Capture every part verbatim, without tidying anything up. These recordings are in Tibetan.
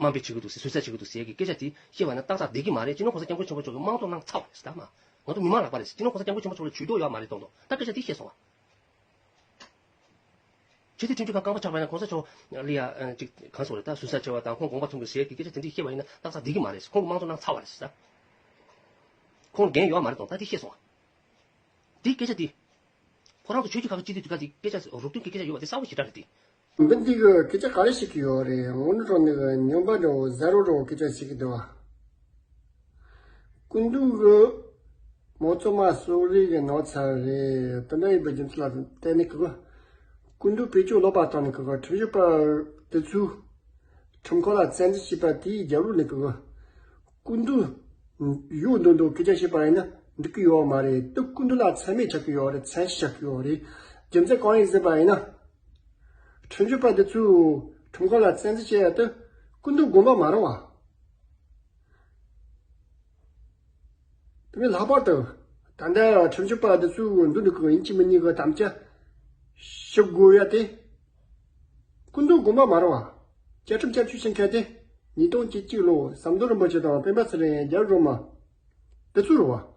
དམའ་འབེབས་བྱེད་ཀྱི་འདུག་ཟེར། ཟུར་ཟ་བྱེད་ཀྱི་འདུག་ཟེར་གྱི་སྐད་ཆ་དེ་བཤད་པ་ན་ཏག་ཏག་བསྡད་ཀྱི་མ་རེད། སྤྱི་ནོར་གོང་ས་སྐྱབས་མགོན་ཆེན་པོ་མཆོག་གིས་དམངས་གཙོ་གནང་ཚར་བ་རེད་ཟེར། ད་མ་ང་ཚོ་མི་མང་ལག་པ་རེད་ཟེར། སྤྱི་ནོར་གོང་ས་སྐྱབས་མགོན་ཆེན་པོ་མཆོག་ལ་ཇུས་གཏོགས་ཡོད་མ་རེད་གཏོང་དོ། ད་སྐད་ཆ་དེ་བཤད་སོང་ང་། ཆེས་མཐོའི་ཁྲིམས་ཞིབ་ཁང་རྐང་པ་བཅག་པ་ཡིན་ན་གོང་ས་མཆོག་ལ་ཡ་ཅིག་གང་སོང་རེད། ད་ཟུར་ཟ་བྱས་པ་དང་ཁོང་དགོངས་པ་མཚུངས་དགོས་ཟེར་གྱི་སྐད་ཆ་དེ་འདྲ་བཤད་པ་ཡིན་ན་ཏག་ཏག་བསྡད་ཀྱི་མ་རེད་ཟེར། ཁོང་གིས་དམངས་གཙོ་གནང་ཚར་བ་རེད་ཟེར། ད་ཁོང་འགན་ཡོད་མ་རེད་གཏོང་། ད་དེ་བཤད་སོང་ང་། དེ་སྐད་ཆ་དེ། ཁོ་རང་ཚོ་ཆོས་བརྒྱུད་ཁག་གི་སྤྱི་འཐུས་དེ་ག་དེ་སྐད་ཆ་རུབ་རྡུང་གི་སྐད་ཆ་ཡོད་པ་དེ་གསལ་པོ་ཞེ་དྲག་རེད་དེ། འདི་འདི་གི་སྐད་ཆ་ག་རེ་བཤད་ཀྱི་ཡོད་རེད། དངོས་གནས་དྲང་གནས་ཀྱི་རྙོག་པ་འདྲ་བོ་ཟ་རོ་འདྲ་བོ་སྐད་ཆ་བཤད་ཀྱི་འདུག་བ། སྐུ་མདུན་གྱིས་མའོ་ཙེ་མ་གསོ་རིག་གི་ནང་ཚར་རེད། དེ་འདྲ་ཡིན་པའི་རྒྱུ་མཚན་ལ་བརྟེན་ནས་ཀྱི། སྐུ་མདུན་བེད་སྤྱོད་ལོག་པ་བཏང་ནས་ཀྱི་ཁྲིམས་ཞིབ་པ་དེ་ཚོས་ཁྲིམས་ཁང་ལ་བཙན་འཛུལ་བྱས་པ་དེའི་རྒྱབ་ལོགས་ནས་ཀྱི། སྐུ་མདུན་ཡོད་མདོག་མདོག་སྐད་ཆ་བཤད་པ་ཡིན་ན་འགྲིག་གི་ཡོད་མ་རེད། དེ་སྐུ་མདུན་ལ་མཚན་སྨད་ཆགས་ཀྱི་ཡོད་རེད། མཚན་ཤས་ཆགས་ཀྱི་ཡོད་རེད། རྒྱུ་མཚན་གང་ཡིན་ཟེར་བ་ཡིན་ན། ཁྲིམས་ཞིབ་པ་དེ་ཚོས་ཁྲིམས་ཁང་ལ་བཙན་འཛུལ་བྱས་ཡ་དེ་སྐུ་མདུན་དགོངས་པ་མ་རུང་བ། དེ་ནས་ལྷག་པར་དུ་ད་ལྟ་ཁྲིམས་ཞིབ་པ་འདི་ཚོས་འདི་འདྲ་གི་ཡིན་གཅིག་མིན་གཉིས་ཀྱི་དམ་བཅའ་ཞིབ་དགོས་ཡ་དེ་སྐུ་མདུན་དགོངས་པ་མ་རུང་བ། བཅའ་ཁྲིམས་བསྐྱར་བཅོས་བྱེད་མཁན་དེ་ཉིས་སྟོང་བཅུ་གཅིག་ལོ་ཟམ་གདོང་རིན་པོ་ཆེ་དང་སྤེན་པ་ཚེ་རིང་རྒྱལ་བ་སྒྲོལ་མ་འདི་ཚོ་རེད་བ།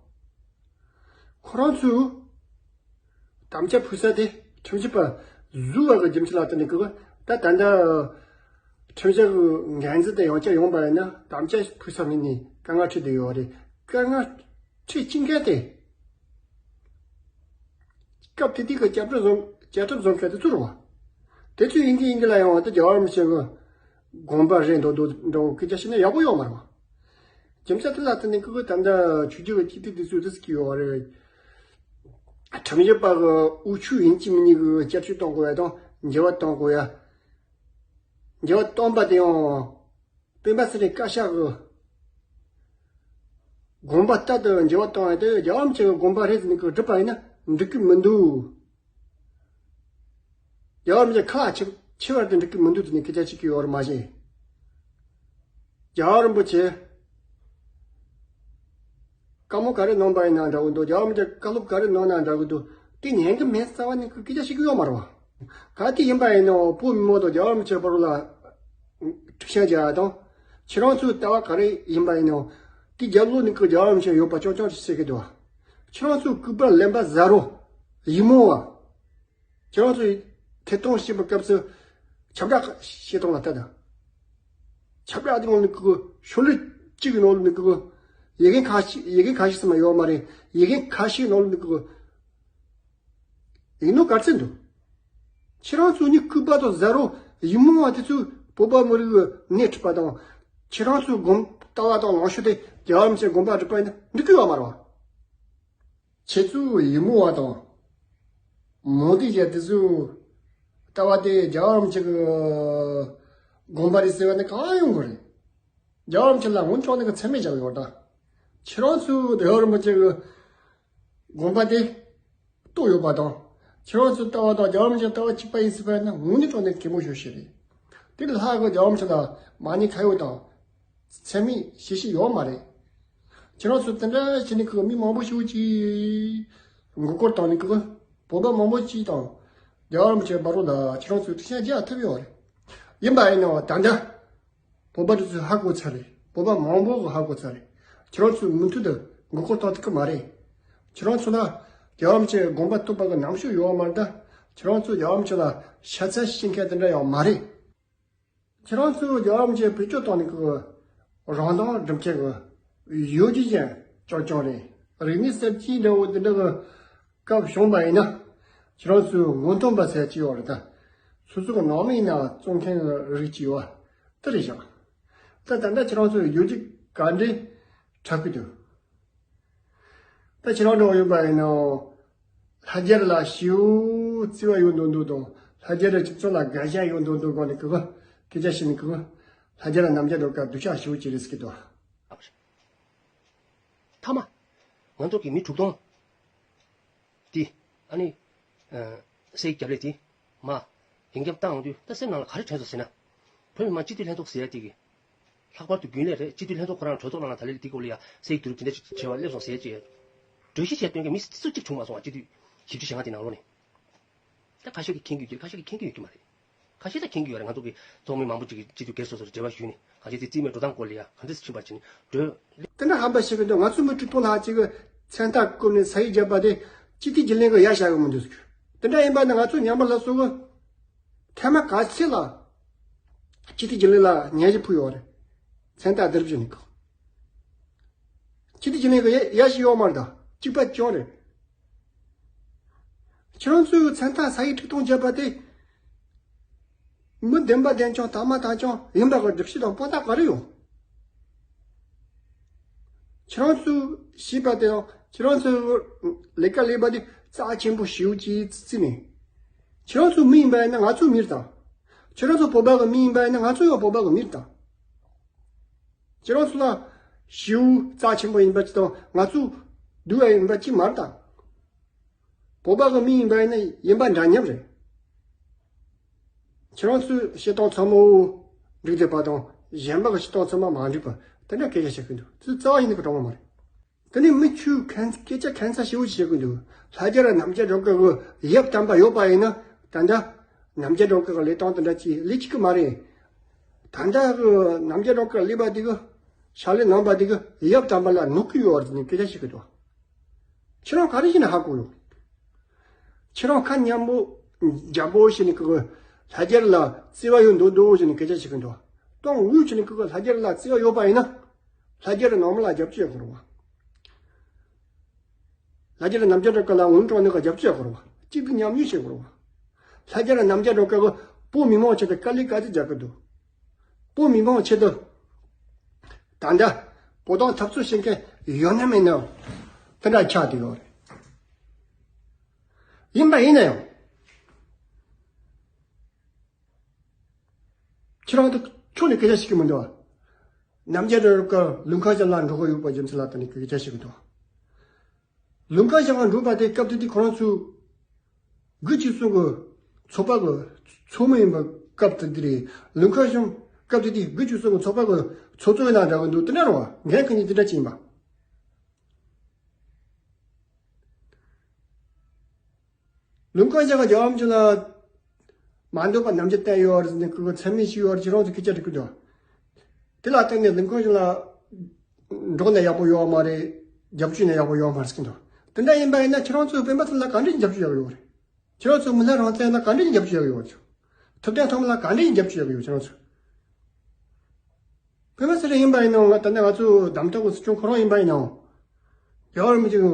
ཁོ་རང་ཚོས་དམ་བཅའ་ཕུལ་ས་དེ་ཁྲིམས་ཞིབ་པ་ཟུར་བ་གི་རྒྱུ་མཚན་ལ་བརྟེན་ནས་ཀྱི། ད་ད་ལྟ་ཁྲིམས་ཞིབ་འགན་འཛིན་དེ་ཡང་བསྐྱར་ཡོང་པ་ཡིན་ན་དམ་བཅའ་ཕུལ་ས་མིན་ནས་དཀའ་ངལ་འཕྲད་བསྡད་ཡོད་རེད། དཀའ་ངལ་འཕྲད་ཀྱིན་མཁན་དེ་སྐབས་དེ་དུས་ཀྱི་བཅའ་ཁྲིམས་བཟོ་བཅའ་ཁྲིམས་བཟོ་མཁན་དེ་ཚོ་རེད་བ། དེ་ཚོས་ཡིན་གྱི་ཡིན་གྱི་ལ་ཡང་ད་རྒྱལ་བ་རིན་པོ་ཆེ་གི་དགོངས་པ་རེད་འདུག་འདུག་འདྲ་བོ་སྐད་ཆ་བཤད་ན་ཡག་པོ་ཡོད་མ་རེད་བ། རྒྱུ་མཚན་དེ་ལ་བརྟེན་ནས་ཁོ་གིས་ད་ལྟ་ཆོས་བརྒྱུད་ཀྱི་སྤྱི་འཐུས་དེ་ཚོས་འདི་ཟེར་གྱི་ཡོད་རེད། ཁྲིམས་ཞིབ་པ་གི་དབུ་ཁྲིད་ཡིན་གཅིག་མིན་གཉིས་ཀྱི་བསྐྱར་བཅོས་གཏོང་དགོས་ཡ་དང་འགྱུར་བ་གཏོང་དགོས་ཡ། འགྱུར་བ་གཏོང་པ་དེ་ཡང་སྤེན་པ་ཚེ་རིང་བཀའ་ཤག་གི་དགོངས་པ་ལྟར་དུ་འགྱུར་བ་གཏོང་ཡ་དེ་རྒྱལ་བ་རིན་པོ་ཆེ་གི་དགོངས་པ་རེད་ཟེར་ནས་ཁོས་བསྒྲུབས་པ་ཡིན་ན་འགྲིག་གི་མི་འདུག་རྒྱལ་བ་རིན་པོ་ཆེ་ཁ་ལ་ཆེ་ཆེ་བར་དུ་འགྲིག་གི་མི་འདུག་ཟེར་ནས་སྐད་ཆ་བཤད་ཀྱི་ཡོད་རེད་མ་གཞི། རྒྱལ་བ་རིན་པོ་ཆེ་བཀའ་མོལ་ག་རེ་གནང་པ་ཡིན་ན་འདྲ་བོ་འདུག་རྒྱལ་བ་རིན་པོ་ཆེ་བཀའ་སློབ་ག་རེ་གནང་ན་འདྲ་བོ་འདུག་དེ་ཉན་གི་མེད་རྩ་བ་ནས་སྐད་ཆ་བཤད་ཀྱི་ཡོད་མ་རེད་བ། ག་དེ་ཡིན་པ་ཡིན་ནའང་བོད་མི་མང་དང་རྒྱལ་བ་རིན་པོ་ཆེ་བར་ལ་དཀྲུག་ཤིང་རྒྱག་ཡ་དང་། ཁྱེད་རང་ཚོའི་ལྟ་བ་ག་རེ་ཡིན་པ་ཡིན་ནའང་དེ་རྒྱབ་ལོགས་ནས་ཀྱི་རྒྱལ་བ་རིན་པོ་ཆེ་ཡོད་པ་རྐྱང་རྐྱང་ཞིག་བཤད་ཀྱི་འདུག་དེ་རིང་ཚོའི་སྐུ་པར་ལེན་པ་ཟ་རོ། ཡིག་རྨོངས་བ། ཁྱེད་རང་ཚོས་ཐད་གཏོང་བྱེད་པའི་སྐབས་སུ་ཁྱབ་བསྒྲགས་བྱེད་སྟངས་ལ་ལྟ་དང་། ཁྱབ་བསྒྲགས་དེ་ནང་ནས་ཀྱི་ཤོག་ལྷེ་གཅིག་གི་ནང་ནས་ཀྱི་ཡི་གེ་ཁ་ཤས་ཡི་གེ་ཁ་ཤས་ཙམ་མ་ཡོད་མ་རེད། ཡི་གེ་ཁ་ཤས་ནང་ནས་ཀྱི་ཡིག་ནོར་ག་ཚད་འདུག་ཁྱེད་རང་ཚོ་ནི་སྐུ་པར་དང་ཟ་རོ་ཡིག་རྨོངས་བ་དེ་ཚོས་བོད་པ་མི་རིགས་ཀྱི་སྣེ་ཁྲིད་པ་དང་། ཁྱེད་རང་ཚོའི་དགོངས་ལྟ་བ་དང་ལངས་ཕྱོགས་དེ་རྒྱལ་བ་རིན་པོ་ཆེའི་དགོངས་པ་སྒྲུབ་པ་ཡིན་ན་འགྲིག་གི་ཡོད་མ་རེད་བ། ཁྱེད་ཚོའི་ཡིག་རྨོངས་བ་དང་། མོ་དེ་བཞག་དེ་ཚོའི་ལྟ་བ་དེ་རྒྱལ་བ་རིན་པོ་ཆེ་གི་དགོངས་པ་རེད་ཟེར་བ་ནི་གང་ཡོང་གི་རེད། རྒྱལ་བ་རིན་པོ་ཆེ་ལ་འུན་ཅོག་ནི་གི་མཚན་སྨད་བཞག་ཡོད་ད། ཁྱེད་རང་ཚོའི་རྒྱལ་བ་རིན་པོ་ཆེ་གི་དགོངས་པ་དེ་རྟོགས་ཡོད་པ་དང་། ཁྱེད་རང་ཚོའི་ལྟ་བ་དང་རྒྱལ་བ་རིན་པོ་ཆེའི་ལྟ་བ་གཅིག་པ་ཡིན་ཟེར་བ་ཡིན་ན་དངོས་གནས་དྲང་གནས་གད་མོ་ཤོར་ཤེས་རེད། དེ་ལ་ལྷག་གི་རྒྱལ་བ་རིན་པོ་ཆེ་ལ་མ་ཉེས་ཁ་གཡོག་དང་། མཚན་སྨད་བྱེད་ཤེས་ཡོད་མ་རེད། ཁྱེད་རང་ཚོ་དེ་འདྲ་བྱས་ནས་ཁོ་མི་མང་པོ་ཞིག་གིས་མགོ་སྐོར་བཏང་ནས་ཁོ་བོད་པ་མང་པོ་ཅིག་དང་རྒྱལ་བ་རིན་པོ་ཆེ་བར་ལ་ཁྱེད་རང་ཚོས་དཀྲུག་ཤིང་རྒྱག་ཐུབ་ཡོད་རེད། ཡིན་པ་ཡིན་ནའང་ད་ལྟ་བོད་པ་དེ་ཚོས་ཧ་གོ་ཚར་རེད། བོད་པ་མང་པོ་གིས་ཧ་གོ་ཚར་རེད། ཁྱེད་རང་ཚོས་མུ་མཐུད་དུ་མགོ་སྐོར་བཏང་ཐུབ་ཀྱི་མ་རེད། ཁྱེད་རང་ཚོ་ལ་རྒྱལ་བ་རིན་པོ་ཆེའི་དགོངས་པ་རྟོགས་པ་གི་རྣམ་དཔྱོད་ཡོད་མ་རེད་ད། ཁྱེད་རང་ཚོས་རྒྱལ་བ་རིན་པོ་ཆེ་ལ་ཤ་ཚ་བྱེད་མཁན་དེ་འདྲ་ཡང་མ་རེད། ཁྱེད་རང་ཚོས་རྒྱལ་བ་རིན་པོ་ཆེ་བེད་སྤྱོད་བཏང་ནས་ཀྱི་རང་མདངས་སྒྲུབ་མཁན་གྱི་ཡོད་རྒྱུ་ཅན་རྐྱང་རྐྱང་རེད། རིག་གནས་གསར་བརྗེ་འདྲ་བོ་འདི་འདྲ་གི་སྐབས་བྱུང་བ་ཡིན་ན། ཁྱེད་རང་ཚོས་མངོན་མཐོ་པ་ཟེར་གྱི་ཡོད་རེད་ད། སོ་སོ་གི་ནང་མི་ཡིན་ན་བཙོང་མཁན་གྱི་རིགས་ཅིག་ཡོད་པ་དེ་རེད་ཤག་ད་ད་ལྟ་ཁྱེད་རང་ཚོས་ཡོད་རྒྱུ་ག་འདྲས་དྲག་གི་འདུག་ད་ཁྱེད་རང་འདྲ་བོ་ཡིན་པ་ཡིན་ནའང་། ལྷ་རྒྱལ་ལ་ཞེ་པོ་བརྩེ་བ་ཡོད་མདོག་མདོག་དང་ལྷ་རྒྱལ་གྱི་སྤྱི་ཚོགས་ལ་དགའ་ཞེན་ཡོད་མདོག་མདོག་སྒང་ནས་ཀྱི་སྐད་ཆ་བཤད་ནས་ཀྱི་ལྷ་རྒྱལ་ལ་རྣམ་རྒྱལ་དུ་དགའ་སྡུག་ཅག་ཞེ་པོ་ཅིག་རེད་ཟེར་གྱི་འདུག་ཐ་མ། ང་ཚོ་གི་མི་དྲུག་སྟོང་དེ་ཨ་ནི་ཨ་སའི་རྒྱབ་ལས་དེ་མ་ཡིན་རྒྱབ་བཏང་ཡོང་དུས་ད་སེམས་ནང་ལ་ག་རེ་དྲན་སོང་ཟེར་ན། བོད་མི་མང་སྤྱི་འཐུས་ལྷན་ཚོགས་ཟེར་ཡ་དེ་གི་ལྷག་པར་དུ་རྒྱུན་ལས་རེད། སྤྱི་འཐུས་ལྷན་ཚོགས་ཁོ་རང་གྲོས་ཚོགས་ནང་ལ་ད་ལན་དེ་གོ་ལ་ཡ་སའི་དུ་རུ་དེ་འདྲ་ཅིག་བྱས་པ་སླེབས་སོང་ཟེར་ཅིག་གྲོས་གཞི་བྱས་སྟོན་མཁན་མི་སུ་གཅིག་བྱུང་མ་སོང་བ། སྤྱི་འཐུས་བཞི་བཅུ་ཞེ་ལྔ་དེ་ནང་ལོགས་ནས། ད་ཁ་ཤས་ཀྱིས་མཁྱེན་གྱི་ཡོད་ཀྱི་རེད། ཁ་ཤས་ཀྱིས་མཁྱེན་གྱི་ཡོད་ཀྱི་མ་རེད། ཁ་ཤས་ཀྱིས་མཁྱེན་གྱི་ཡོད་རེད། ང་ཚོ་གི་ཚོགས་མི་མང་པོ་ཅིག་གིས་སྤྱི་འཐུས་སྒེར་སོ་སོར་འབྲེལ་བ་ཞུས་ནས་གང་ཅི་ཚེ་རྩིས་མེད་འགྲོ་སྟངས་སྐོར་ལ་ཡ་གང་འདྲ་ཕྱིན་པ་བྱས་ནས་འགྲོ། དེ་འདྲ་ཧམ་པ་བཤད་གི་འདུག་ང་ཚོ་མི་དྲུག་སྟོང་ལྷག་ཅིག་གིས་མཚན་རྟགས་བཀོད་ནས་ས་ཡིག་བརྒྱབ་པ་དེ་སྤྱི་འཐུས་རྒྱུན་ལས་ཀྱིས་ཡར་བཞག་གི་མི་འདུག་ཟེར་གི། དེ་འདྲ་ཡིན་པ་ན་ང་ཚོ་ཉམས་པ་སླར་གསོ་གི་ཐེངས་མ་ག་ཚོད་ལ་སྤྱི་འཐུས་རྒྱུན་ལས་ལ་སྙན་ཞུ་ཕུལ་ཡོད་རེད། མཚན་རྟགས་བསྡུ་རུབ་བྱས་ནས་གི། སྤྱི་འཐུས་རྒྱུན་ལས་ཀྱིས་ཡ་ཡ་ཞིག་ཡོད་མ་རེད། ད་གཅིག་པ་ཅང་རེད། ཁྱེད་རང་ཚོས་མཚན་རྟགས་ས་ཡིག་ཁྲི་སྟོང་བརྒྱབ་པ་དེ། མི་བདེན་པ་བདེན་ཀྱང་དག་མ་དག་ཀྱང་ཡིན་པ་གི་སྒྲུབ་བྱེད་དང་དཔང་རྟགས་ག་རེ་ཡོད། ཁྱེད་རང་ཚོས་ཤེས་པ་དེ་དང་ཁྱེད་རང་ཚོས་ལས་ཀ་ལས་པ་དེ་རྩ་ཆེན་པོ་ཞེ་པོ་ཅིག་བརྩིས་ནས། ཁྱེད་རང་ཚོ་མི་ཡིན་པ་ཡིན་ན་ང་ཚོ་མི་རེད་དང་། ཁྱེད་རང་ཚོ་བོད་པ་གི་མི་ཡིན་པ་ཡིན་ན་ང་ཚོ་ཡང་བོད་པ་གི་མི་རེད་དང་། ཁྱེད་རང་ཚོ་ལ་ཞེ་པོ་རྩ་ཆེན་པོ་ཡིན་པ་ཅིག་དང་ང་ཚོ་སྡུག་པ་ཡིན་པ་ཅིག་མ་རེད་དང་། བོད་པ་གི་མི་ཡིན་པ་ཡིན་ན་ཡིན་པ་འདྲ་མཉམ་རེད། ཁྱེད་རང་ཚོའི་བཤད་སྟངས་ཚང་མ་འགྲིག་བསྡད་པ་དང་གཞན་པ་གི་བཤད་སྟངས་ཚང་མ་མ་འགྲིག་པ་དེ་འདྲ་སྐད་ཆ་བཤད་གི་འདུག་དེ་རྩ་བ་ཉིད་ནས་གི་དྲང་པོ་མ་རེད། དེ་ནས་མི་ཁྱོད་ཁན་སྐད་ཆ་ཁན་ཚ་ཞེ་པོ་ཅིག་བཤད་གི་འདུག་ལྷ་རྒྱལ་རྣམ་རྒྱལ་སྒྲོལ་དཀར་གི་ཡབ་དམ་པ་ཡོད་པ་ཡིན་ན་ད་ལྟ་རྣམ་རྒྱལ་སྒྲོལ་དཀར་གི་ལས་སྟངས་དེ་འདྲ་ཅིག་ལས་ཅིག་གི་མ་རེད། ད་ལྟ་གི་རྣམ་རྒྱལ་སྒྲོལ་དཀར་ལས་པ་དེ་གི་ཕྱག་ལས་གནང་པ་དེ་གི་ཡབ་དམ་པ་ལ་གནོད་གི་ཡོད་རེད་ཟེར་ནས་སྐད་ཆ་བཤད་གི་འདུག་ཁྱེད་རང་ག་རེ་བྱས་ནས་ཧ་གོ་ཡོད། ཁྱེད་རང་ཁ་མཉམ་པོ་རྒྱལ་པོ་བྱས་ནས་གི་ལྷ་རྒྱལ་ལ་བརྩེ་བ་ཡོད་མདོག་མདོག་བྱས་ནས་སྐད་ཆ་བཤད་གི་འདུག་སྟོང་འུ་བྱས་ནས་གི་ལྷ་རྒྱལ་ལ་བརྩེ་བ་ཡོད་པ་ཡིན་ན་ལྷ་རྒྱལ་ནང་མི་ལ་རྒྱབ་སྐྱོར་ཡོད་དགོས་རེད་བ། ལྷ་རྒྱལ་རྣམ་རྒྱལ་སྒྲོལ་དཀར་ལ་འུ་ཀྲང་ནི་ག་རྒྱབ་སྐྱོར་ཡོད་དགོས་རེད་བ། གཅིག་ཏུ་མཉམ་ཉོས་བྱེད་དགོས་རེད་བ། ལྷ་རྒྱལ་རྣམ་རྒྱལ་སྒྲོལ་དཀར་གི་བོད་མི་མང་ཆེད་དུ་དཀའ་ལས་ག་ཚོད་རྒྱག་གི་འདུག་བོད་མི་མང་ཆེད་དུ་ད་ལྟ་བོད་དོན་འཐབ་རྩོད་བྱེད་མཁན་ཡོད་ན་མེད་ན་དེ་འདྲ་ཆགས་བསྡད་ཡོད་རེད། ཡིན་པ་ཡིན་ན་ཡང་ཁྱེད་རང་ཚོ་ཁྱོན་ནས་སྐད་ཆ་བཤད་ཀྱི་མི་འདུག་བ། རྣམ་རྒྱལ་སྒྲོལ་དཀར་ལུང་ཁང་ཞབས་ལ་འགྲོ་གི་ཡོད་པ་རྒྱུ་མཚན་ལ་བརྟེན་ནས་སྐད་ཆ་བཤད་ཀྱི་འདུག་བ། ལུང་ཁང་ཞབས་ལ་འགྲོ་བ་དེ་སྐབས་དེ་དུས་ཁོ་རང་ཚོ་དགུ་བཅུ་གསུམ་གི་ཚོགས་པ་གི་ཚོགས་མི་ཡིན་པ་སྐབས་དེ་དུས་རེད། ལུང་ཁང་ཞབས་སྐབས་དེ་དུས་དགུ་བཅུ་གསུམ་གི་ཚོགས་པ་གི་ཚོགས་གཙོ་ཡིན་ན་འདྲ་གི་འདུག་དེ་འདྲ་རེད་བ། འགན་ཁུར་མཁན་དེ་འདྲ་ཅིག་ཡིན་པ། ལུང་ཁང་ཞབས་ཀྱིས་རྒྱལ་བ་རིན་པོ་ཆེ་ལ་མ་འདོད་པ་རྣམ་འགྱུར་བསྟན་ཡོད་རེད་ཟེར་ནས་ཁོ་མཚན་སྨད་ཞུས་ཡོད་རེད། ཁྱེད་རང་ཚོ་སྐད་ཆ་འདྲི་གི་འདུག་དེ་ལ་བརྟེན་ནས་ལུང་ཁང་ཞབས་ལ་འགྲོ་ན་ཡག་པོ་ཡོད་མ་རེད། རྒྱབ་སྐྱོར་ན་ཡག་པོ་ཡོད་མ་རེད་ཟེར་གི་འདུག་དེ་འདྲ་ཡིན་པ་ཡིན་ན་ཁྱེད་རང་ཚོས་སྤེན་པ་ཚེ་རིང་ལ་ག་འདྲ་ཞིག་རྒྱབ་སྐྱོར་ཡོད་ཡོད་རེད། ཁྱེད་རང་ཚོས་མི་ལ་རང་བཙན་ལ་ག་འདྲ་ཞིག་རྒྱབ་སྐྱོར་ཡོད་ཡོད་རེད། ཐུབ་བསྟན་ཐོགས་མེད་ལ་ག་འདྲ་ཞིག་རྒྱབ་སྐྱོར་ཡོད་ཡོད། ཁྱེད་རང་ཚོས་སྤེན་པ་ཚེ་རིང་ཡིན་པ་ཡིན་ན་ང་ད་ནི་ང་ཚོ་གདམ་ཐག་གི་སྲིད་སྐྱོང་ཁོ་རང་ཡིན་པ་ཡིན་ནའང་རྒྱལ་བ་རིན་པོ་ཆེ་གི་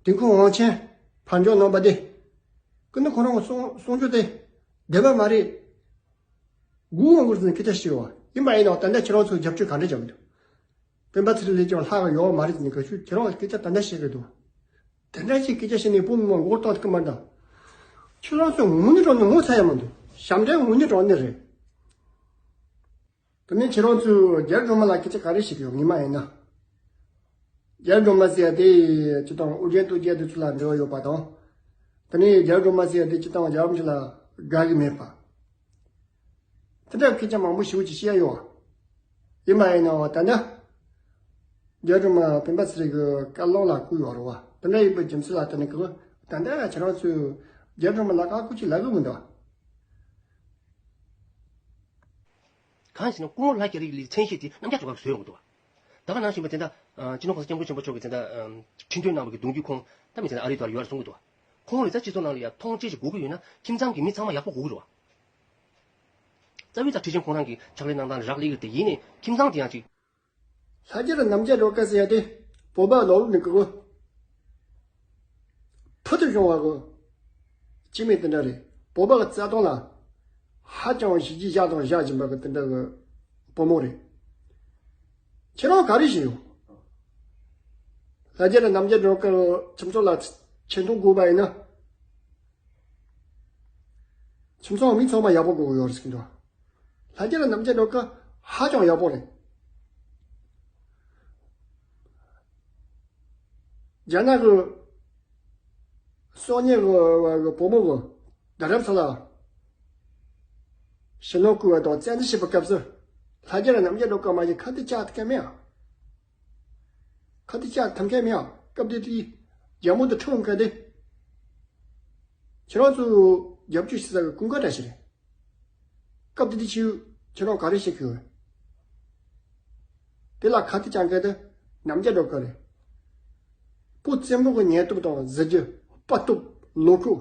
དུས་འཁོར་དབང་ཆེན་ཕར་འགྱངས་གནང་པ་དེ། ཀུན་ཏུ་ཁོ་རང་གི་གསུང་གསུང་ཆོས་དེ་བདེན་པ་མ་རེད། མགོ་དབང་དགོས་ཟེར་ནས་སྐད་ཆ་བཤད་ཡོད་པ་ཡིན་པ་ཡིན་ནའང་ད་ལྟ་ཁྱེད་རང་ཚོས་རྒྱབ་སྐྱོར་ག་འདྲ་བྱ་གི་འདུག་སྤེན་པ་ཚེ་རིང་ལས་ཀྱང་ལྷག་གི་ཡོད་མ་རེད་ཟེར་ནས་ག་ཤུ་ཁྱེད་རང་སྐད་ཆ་ད་ལྟ་བཤད་གི་འདུག་དེ་འདྲ་ཞིག་སྐད་ཆ་བཤད་ནས་བོད་མི་མང་མགོ་བཏང་ཐུབ་ཀྱི་མ་རེད་ད། ཁྱེད་རང་ཚོས་དངོས་གནས་དྲང་གནས་ངོ་ཚ་ཡ་མ་འདུག་ཞབས་འདྲེན་དངོས་གནས་དྲང་གནས་རེད། དེ་ནས་ཁྱེད་རང་ཚོས་རྒྱལ་སྒྲོལ་མ་ལ་སྐད་ཆ་ག་རེ་བཤད་ཀྱི་ཡོད། ངས་མ་ཡིན་ན། རྒྱལ་སྒྲོལ་མ་ཟེར་ཡ་དེ་སྤྱི་བཏང་ཨོ་རྒྱན་སྟོབས་རྒྱལ་དེ་ཚོ་ལ་འབྲེལ་བ་ཡོད་པ་དང་། དེ་ནས་རྒྱལ་སྒྲོལ་མ་ཟེར་ཡ་དེ་སྤྱི་བཏང་རྒྱལ་བ་རིན་པོ་ཆེ་ལ་དགའ་གི་མེད་པ། དེ་འདྲ་སྐད་ཆ་མང་པོ་ཞེ་པོ་ཅིག་བཤད་ཡ་ཡོད། ཡིན་མ་ཡིན་ནའང་ད་ལྟ་རྒྱལ་སྒྲོལ་མ་སྤེན་པ་ཚེ་རིང་གི་བཀའ་བློན་ལ་བསྐོས་ཡོད་རེད་བ། དེ་འདྲ་ཡིན་པའི་རྒྱུ་མཚན་ལ་བརྟེན་ནས་གི་ད་ལྟ་ཁྱེད་རང་ཚོས་རྒྱལ་སྒྲོལ་མ་ལ་བཀའ་བཀོད་ཅིག་ལབ་གི་མི་འདུག་གང་ཡིན་ཟེར་ན་སྐུ་ངོ་ལྷ་རྒྱ་རི་ལི་མཚན་ཤས་དེ་རྣམ་རྒྱལ་སྒྲོལ་དཀར་བཟོས་ཡོང་གི་འདུག་ད་ག་ནང་བཞིན་པ་དེ་འདྲ་སྤྱི་ནོར་གོང་ས་སྐྱབས་མགོན་ཆེན་པོ་མཆོག་གིས་དེ་འདྲ་ཁྲི་འདོན་གནང་བའི་གདུང་རྒྱུད་ཁོང་ད་མི་དེ་འདྲ་ཨ་རི་དུ་ཡོད་རེད་གསུང་གི་འདུག་ཁོང་རེ་ད་སྤྱི་ཚོགས་ནང་ལ་ཡ་མཐོང་ཆེན་ཞིག་དགོས་ཀྱི་ཡོད་ན་ཁྱིམ་ཚང་གི་མི་ཚང་མ་ཡག་པོ་དགོས་ཀྱི་རེད་བ། རྩ་བའི་ད་ཁྲི་ཆེན་ཁོང་རང་གི་ཕྱག་ལས་གནང་སྟངས་རག་ལས་ཀྱི་དེ་ཡིན་ནའི་ཁྱིམ་ཚང་དེ་ཡང་ཅིག་ལྷ་རྒྱལ་རྣམ་རྒྱལ་སྒྲོལ་དཀར་ཟེར་ཡ་དེ་བོད་པ་ལོ་ལོ་ནི་གི་གོ། ཕུལ་དུ་བྱུང་བ་གི་སྐྱེ་དམན་དེ་འདྲ་རེད། བོད་པ་གི་རྩ་དོན་ལ་ཧ་ཅང་གཞི་རྒྱས་བཞག་དང་བཞག་བཞིན་པ་གི་དེ་འདྲ་གི་བུ་མོ་རེད། ཁྱེད་རང་ག་རེ་བྱས་ཡོད། ལྷ་རྒྱལ་རྣམ་རྒྱལ་སྒྲོལ་དཀར་ཁྱིམ་ཚང་ལ་ཆེ་མཐོང་དགོས་པ་ཡིན་ན། ཁྱིམ་ཚང་མི་ཚང་མ་ཡག་པོ་དགོས་ཀྱི་ཡོད་རེད་ཟེར་གྱི་འདུག་ལྷ་རྒྱལ་རྣམ་རྒྱལ་སྒྲོལ་དཀར་ཧ་ཅང་ཡག་པོ་རེད། རྒྱ་ནག་གི་སོ་ཉེ་གི་བུ་མོ་གི་རྡ་རམ་ས་ལ་ཞི་ལུང་བསྐོར་བ་དང་བཙན་འཛུལ་བྱས་པའི་སྐབས་སུ་ལྷ་རྒྱལ་རྣམ་རྒྱལ་སྒྲོལ་དཀར་མ་ཞིག་ཁ་གཏད་བཅག་ཐུབ་མཁན་མེད་ཨ། ཁ་གཏད་བཅག་ཐུབ་མཁན་མེད་ཨ། སྐབས་དེ་དུས་རྒྱ་མོ་དེ་ཁྲིད་འོང་མཁན་དེ། ཁྱེད་རང་ཚོས་ རྒྱབ་སྐྱོར་བྱེད་ས་གི་ཀུན་དགའ་འདྲ་ཞིག་རེད། སྐབས་དེ་དུས་ཁྱེད་ཁྱེད་རང་ག་རེ་བཤད་གི་ཡོད། དེ་ལ་ཁ་གཏད་གཅོག་མཁན་དེ་རྣམ་རྒྱལ་སྒྲོལ་དཀར་རེད། བོད་བཙན་པོ་གི་ཉེན་རྟོག་དང་གཟི་བརྗིད། དཔའ་སྟོབས། ལོ་རྒོད་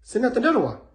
ཟེར་ན་དེ་འདྲ་རེད་བ།